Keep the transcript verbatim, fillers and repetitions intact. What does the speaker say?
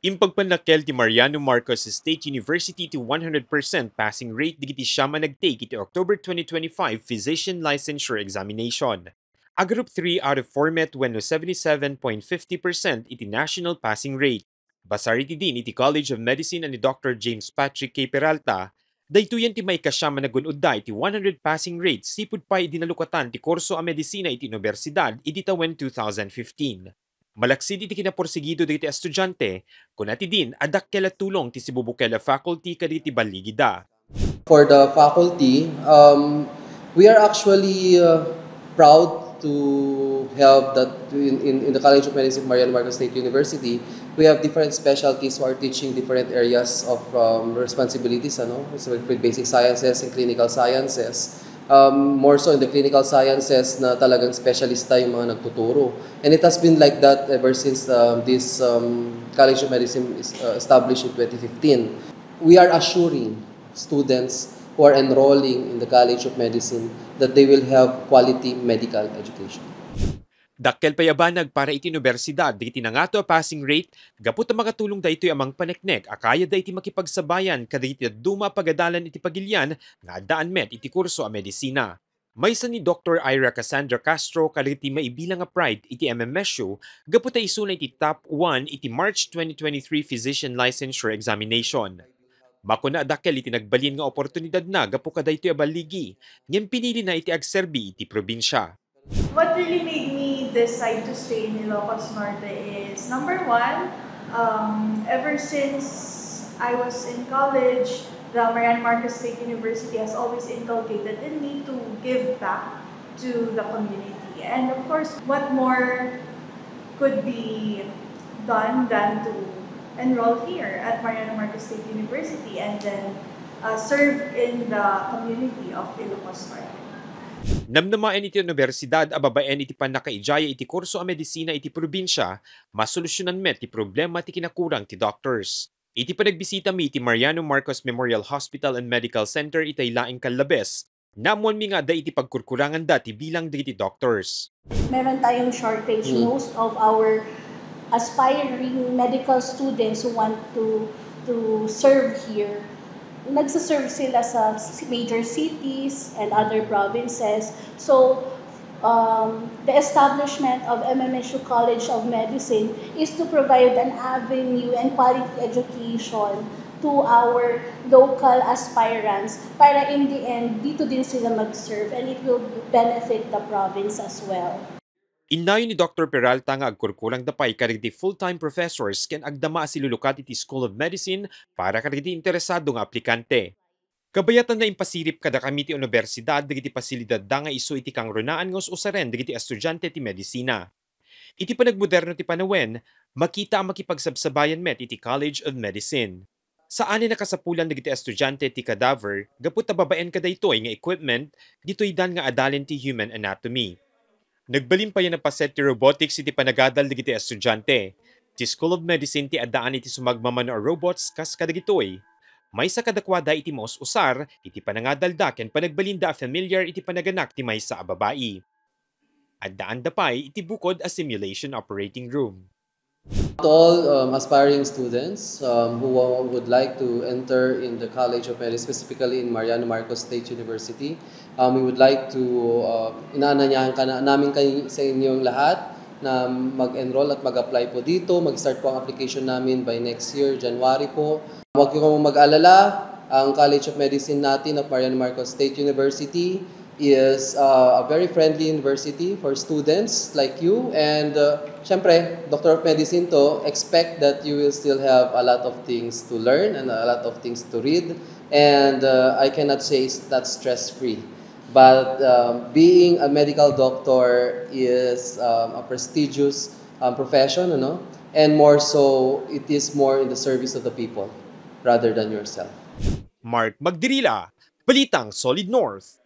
Impagpannakkel ti Mariano Marcos State University ti one hundred percent passing rate dagiti siam a nagtake iti October twenty twenty-five Physician Licensure Examination. Agarup three out of four met wenno seventy-seven point fifty percent iti national passing rate. Basar iti Dean iti College of Medicine a ni Doctor James Patrick K. Peralta, daytoyen ti maikasiam a nagun-odda iti one hundred passing rate sipud pay idi nalukatan ti kurso a medisina iti unibersidad idi tawen two thousand fifteen. Malaksid iti kinapursigido dagiti estudiante, kuna ti Dean a dakkel a tulong ti sibubukel a faculty kadagiti balligida. For the faculty, um, we are actually, uh, proud to have that in, in, in the College of Medicine of Mariano Marcos State University, we have different specialties who are teaching different areas of, um, responsibilities, ano? So with basic sciences and clinical sciences. Um, more so in the clinical sciences na talagang specialista yung mga nagtuturo. And it has been like that ever since, um, this, um, College of Medicine is, uh, established in twenty fifteen. We are assuring students who are enrolling in the College of Medicine that they will have quality medical education. Dakkel pay a banag para iti unibersidad dagiti nangato a passing rate gapu ta makatulong daytoy a mangpaneknek a kayatda iti makipagsabayan kadagiti dadduma a pagadalan iti pagilian nga addaan met iti kurso a medisina. Maysa ni Doctor Ira Cassandra Castro kadagiti maibilang a pride iti M M S U gapu ta isuna iti top one iti March twenty twenty-three Physician Licensure Examination. Makuna a dakkel iti nagbalin nga oportunidadna gapu kadaytoy a balligi, ngem pinilina iti agserbi iti probinsia. What really made me decide to stay in Ilocos Norte is, number one, um, ever since I was in college, the Mariano Marcos State University has always inculcated in me to give back to the community. And of course, what more could be done than to enroll here at Mariano Marcos State University and then, uh, serve in the community of Ilocos Norte. Namnamaen iti unibersidad a babaen iti pannakaidiay iti kurso a medisina iti probinsia, masolusyonan met ti problema ti kinakurang ti doctors. Iti panagbisitami iti Mariano Marcos Memorial Hospital and Medical Center itay laeng Callabes, naammoanmi nga adda iti pagkurkuranganda ti bilang dagiti doctors. Meron tayong shortage. Mm. Most of our aspiring medical students who want to, to serve here, nagsaserve sila sa s-, major cities and other provinces. So, um, the establishment of M M S U College of Medicine is to provide an avenue and quality education to our local aspirants para in the end, dito din sila mag-serve and it will benefit the province as well. Innayon ni Doctor Peralta nga agkurkurangda pay kadagiti full-time professors ken agdama a silulukat iti School of Medicine para kadagiti interesado nga aplikante. Kabayatanna impasirib kadakami ti unibersidad dagiti pasilidadda nga isu iti kangrunaan nga us-usaren dagiti estudiante ti medisina. Iti panagmoderno ti panawen, makita a makipagsabsabayan met iti College of Medicine. Saan a nakasapulan dagiti estudiante ti cadaver gapu ta babaen kadaytoy nga equipment, ditoydan nga adalen ti human anatomy. Nagbalin pay a napaset ti robotics iti panagadal dagiti estudiante. Ti School of Medicine ti addaan iti sumagmamano a robots kas kadagitoy. Maysa kadakuada iti maus-usar iti panangadalda ken panagbalinda a familiar iti panaganak ti maysa a babai. Addaanda pay iti bukod a simulation operating room. To all, um, aspiring students, um, who wa-, would like to enter in the College of Medicine, specifically in Mariano Marcos State University, um, we would like to, uh, inaanyayahan ka na, namin kay-, sa inyong lahat na mag-enroll at mag-apply po dito. Mag-start po ang application namin by next year, January po. Huwag kayong mag-alala, ang College of Medicine natin of Mariano Marcos State University is, uh, a very friendly university for students like you. And, uh, syempre, Doctor of Medicine to, expect that you will still have a lot of things to learn and a lot of things to read. And, uh, I cannot say it's not stress-free. But, um, being a medical doctor is, um, a prestigious, um, profession, ano? And more so, it is more in the service of the people rather than yourself. Mark Magdirila, Balitang Solid North.